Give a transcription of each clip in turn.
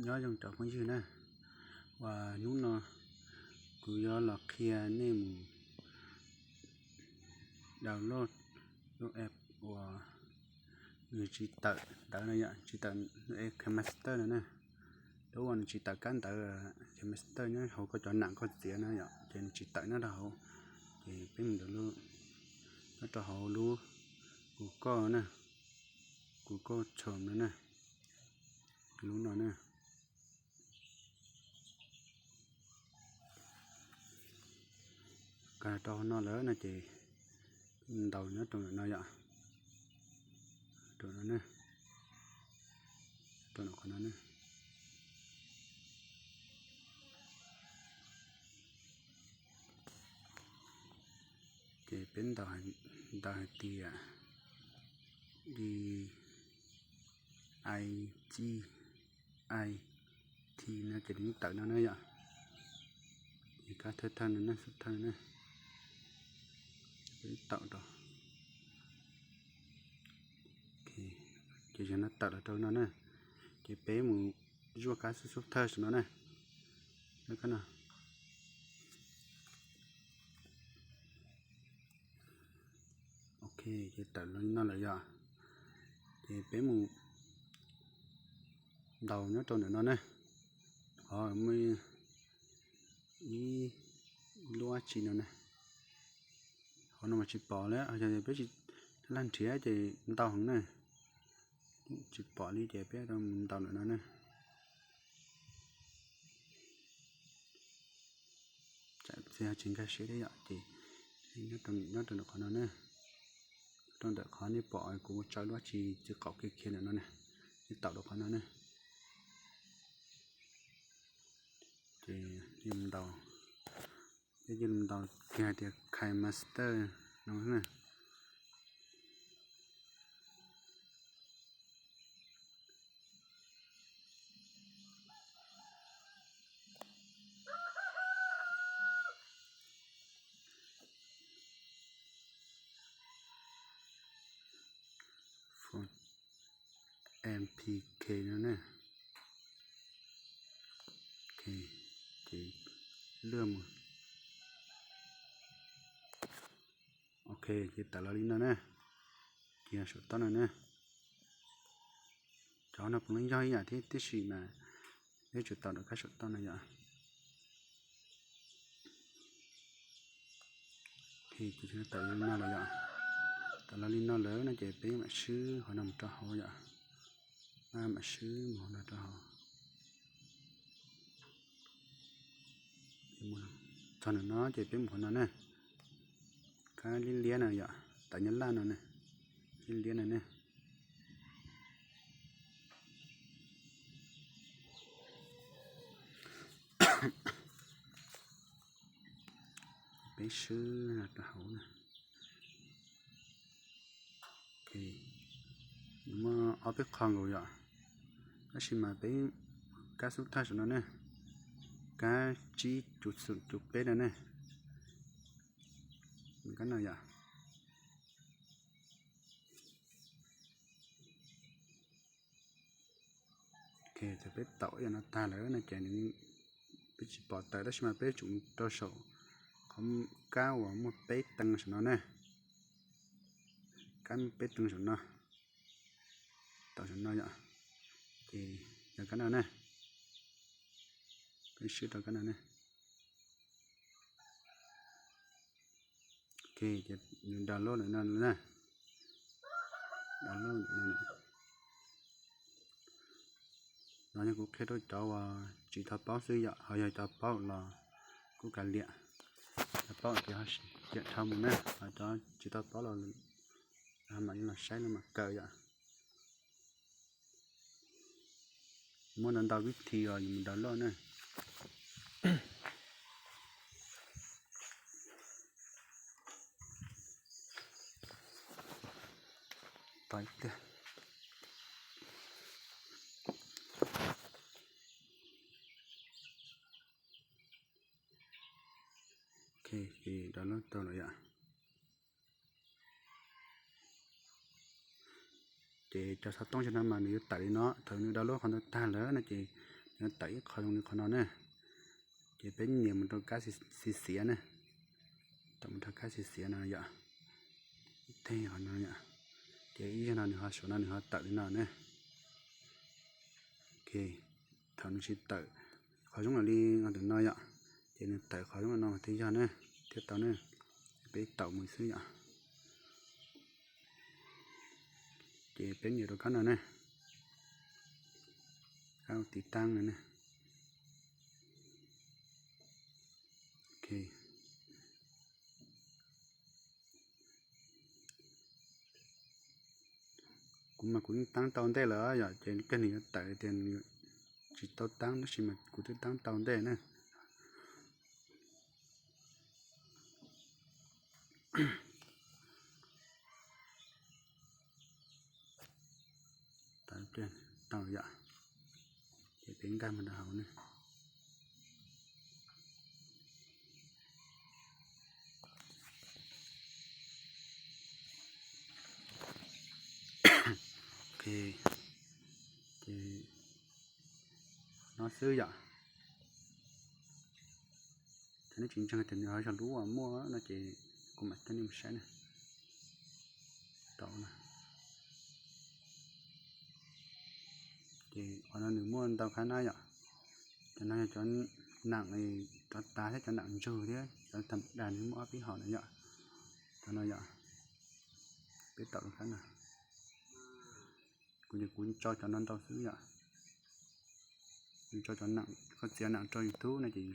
Nyob zoo cov phooj ywg na, uas hnub no kuv yuav los qhia nej mus download lub app uas nws tsis tawm ntawv no yom, tsis tawm lub app KineMaster no na. Lub uas nws tsis tawm kab ntawv KineMaster nyob hauv koj cov nam koj txiav no yom, ces nws tsis tawm nyob rau hauv. Ces peb mus download nyob rau hauv lub Google na, Google Chrome no na, lub no na. Kag rau hauv no lawm no ces ntaus nyob rau ntawm no yom, rau no ne, rau ntawm qhov no ne. Ces peb ntaus hais tias D I G I T no ces nws tawm no na yom. Ces kab thawj thawj no ne, xub thawj no ne, peb tawm rau. Ces yog no tawm los rau no na, ces peb mus zuaj kab xub xub thawj saum no na. Kab no. Ok, ces tawm los li no lawm yom. Ces peb mus ntaus nyob rau ntawm no ne. Ho muaj ib lub dab tsi no ne, hauv no mas tsis pom li, yog peb tsis laj nrhiav ces ntau heev na. Tsis pom li ces peb mus ntaus ntawm no ne. Tsam txiv tsis nkag siab thiab yom, ces nyob rau ntawm qhov no ne, rau ntawm qhov nej pom kuv ua tsaws lub dab tsi txiv qaum kiag khiav ntawm no ne, nej taum rau qhov no ne. Ces mus ntaus, peb cia li ntaus kiag hais tias KineMaster no na. Phone M P K no ne. Ok, ces lwaj mus. Ok, ces tawm los li no na. Ces yog saum toj no na. Cov no puav leej yog ib yam thiab, tiam sis mas peb tsum taum rau kab saum toj no yom. Ok, ces tawm li no lawm yom. Tawm los li no lawm no ces peb mam swb qhov no mus rau hauv yom. Mam swb mus qhov no rau hauv. Txog ntawm no ces peb mus qhov no na. Kab liab liab no yom, tawm nyob laj no ne. Liab liab no ne. Peb swb rau hauv na. Nws muaj ob peb qho nkaus yom, tab sis mas peb kab xub thawj saum no ne, kab tsib cuv xum cuv peb no ne. Kab no yom. Ok, thaum peb taum ib yam no tag lawm no ces peb tsis pom tawm, tab sis mas peb tsum rau saum qhov kab uas muaj peb tee saum no ne. Kab muaj peb tee saum no, taum saum no yom. Ces yog kab no ne, peb swb rau kab no ne. Ok, ces nws download ntawm no na. Download ntawm no. No yog kuv qhia rau cov uas tsis tau paub xwb yom, ho yog cov paub los kuj kav liam. Cov paub ces ho ciam dhau mus na, ho cov tsis tau paub los mam li los saib los mam kawm yom. Muaj ntau ntau vib thi os yus mus download na. Tos ib pliag. Ok, ces download tau lawm yom. Ces cov xov tooj no mas nws yuav tawm li no, thaum nws download qhov ntawd tag lawm no ces Nws tawm ib qho zoo li qhov no ne, ces peb nias mus rau kab xiav xiav ne, tawm mus rau kab xiav xiav no yom, ib teg qhov no yom, ces ib zaug no nws ho saum no nws ho tawm li no ne. Ok, thaum nws tsis tawm qhov zoo li no yom, ces nws tawm qhov zoo no mas thiaj yog ne, thiaj tau ne, peb taum mus xwb yom. Ces peb nias rau kab no ne, kab tiv taab no ne. Ok, kuv mas kuv yeej taab tau ntej lawm yom, ces kawg nws yuav tawm tias nws tsis tau taab tab sis mas kuv twb taab tau ntej na. Tau yom, ces peb nkag mus rau hauv ne. Ok, ces no xwb yom. Cov nej tsis ntseeg tias nws ho yog lub uas muaj no ces kuv mam coj nej mus saib na. Tau na. Ces qhov no nws muaj ntau qab na yom. Cov no yog cov nam rov tas thiab cov nam ntsug thiab cov tham das nws muaj ob peb hom na yom. Cov no yom, peb taum rau qab no. Kuv ces kuv tso cov no ntau xwb yom. Kuv tso cov nam, koj txiav nam rau YouTube no ces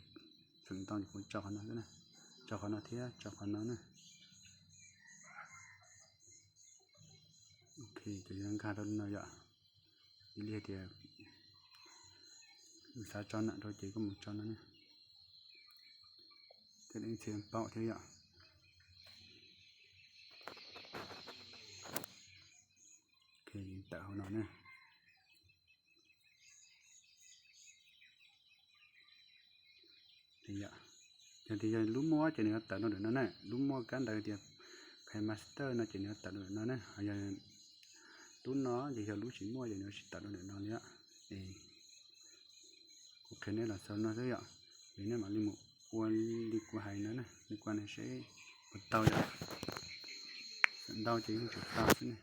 feem ntau ces kuv tso qhov no xwb na. Tso qhov no thiab tso qhov no na. Ok, ces yuav nkag rau no yom. Ib li tias xav tso nam rau ces koj mus tso no ne. Tej leej txiv paub thiab yom. Ok, tawm hauv no ne. Yog tias yog lub muaj ces nws yuav tawm rau ntawm no na, lub muaj kab ntawv tias KineMaster no ces nws yuav tawm rau ntawm no na, ho yog lub no ces yog lub tsis muaj ces nws yuav tsis tawm rau ntawm no li. Kuv qhia nej los xaus no xwb yom, es nej mam li mus ua li kuv hais no na, li kuv hais seb puas tau yom. Feem ntau ces yeej tsis tau xwb ne.